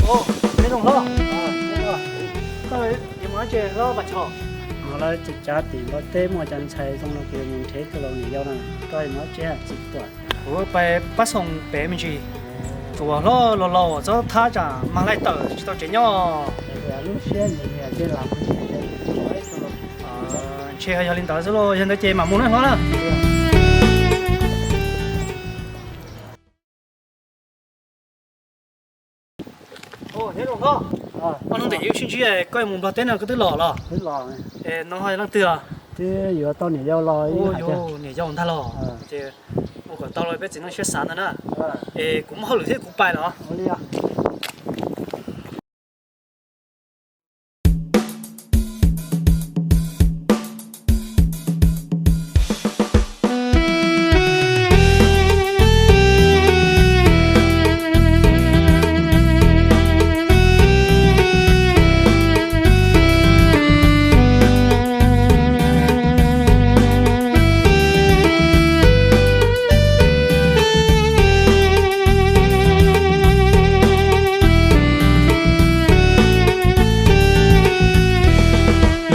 Nyob zoo hlob, koj yuav mus dab tsi hlob Pas Chom? Mus lawv cav tim npoo teb muaj cov ntxhais zoo no kuv yuav mus nrhiav ib tug laus niam yau no, koj yuav mus dab tsi tsis tuaj? Kuv pais pab xoom pem me ntsis, tsuas hlob laus laus txhob thab tsam mag laij tawm tsis tau tsev nyob. Ntshe yog li ntawd xwb lauj, yog ntawd ces mam mus na hlob na. Nyob zoo hlob, hnub ntawd wb sib ntsib koj mus Nplog teb no koj twb los los? Es no ho yog leej twg? Twb yuav tau niam yau los. Ua yus niam yau ntag los? Ces ua kom tau los peb txiv neej siab xav ntag na. Es kuv muaj hauj lwm thiab kuv pais los.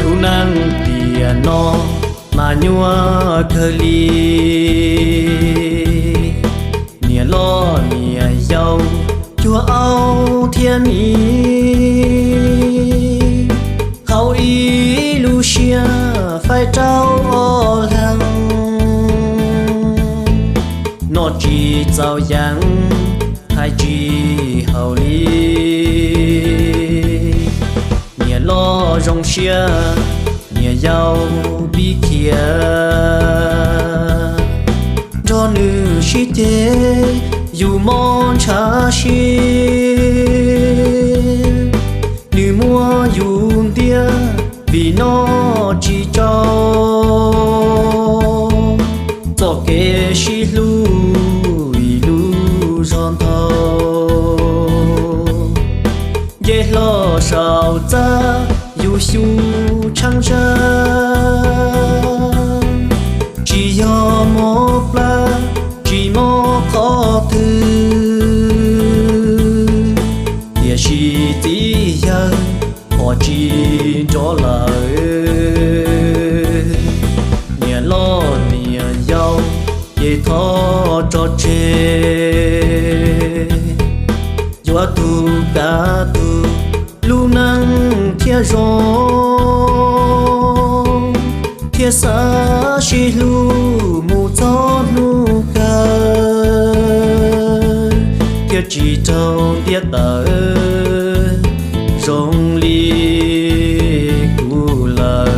Lub neej tiam no mas nyuaj kawg li, niam loj niam yau, cuag aub thiab mis, hauv ib lub siab faib rau ob leeg, noj tsis txaus yeeb, hais tsis haum li. Niam loj zoo siab, niam yau pib khiav, nrog nws sib ceg, yus mob ntshav si. Nws muab yus ntiab vim noj tsis tau, txoj kev sib hlub ib lub zog ntau. Nce hlo saum txaj yus xyu tshaaj zag, tsis yog mob plab tsis mob qhov twg, tiam sis txiv yawg ho tsis nrov lawm. Niam loj niam yau ces thov tso tseg, yuav tug kav tug lub neej thiaj zoo, thiaj xav sib hlub mus txog hnub kawg, thiaj tsis raug ntiab tawm zoo li kuv lawm.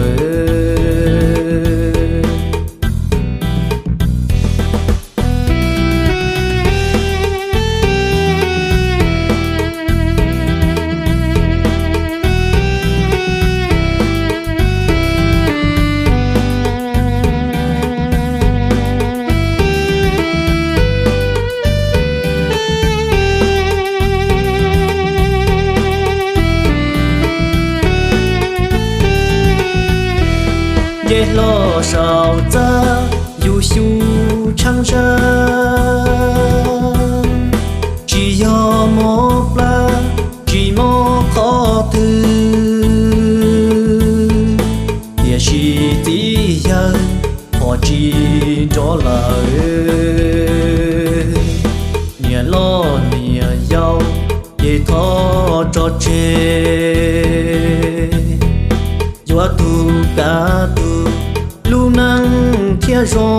Nce hlo saum txaj yus xyu tshaaj zag, tsis yog mob plab tsis mob qhov twg, tiam sis txiv yawg ho tsis nrov lawm. Niam loj niam yau ces thov tso tseg, yuav tug kav tug lub neej thiaj zoo,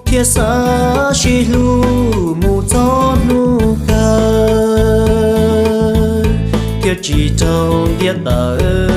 thiaj xav sib hlub mus txog hnub kawg, thiaj tsis raug ntiab tawm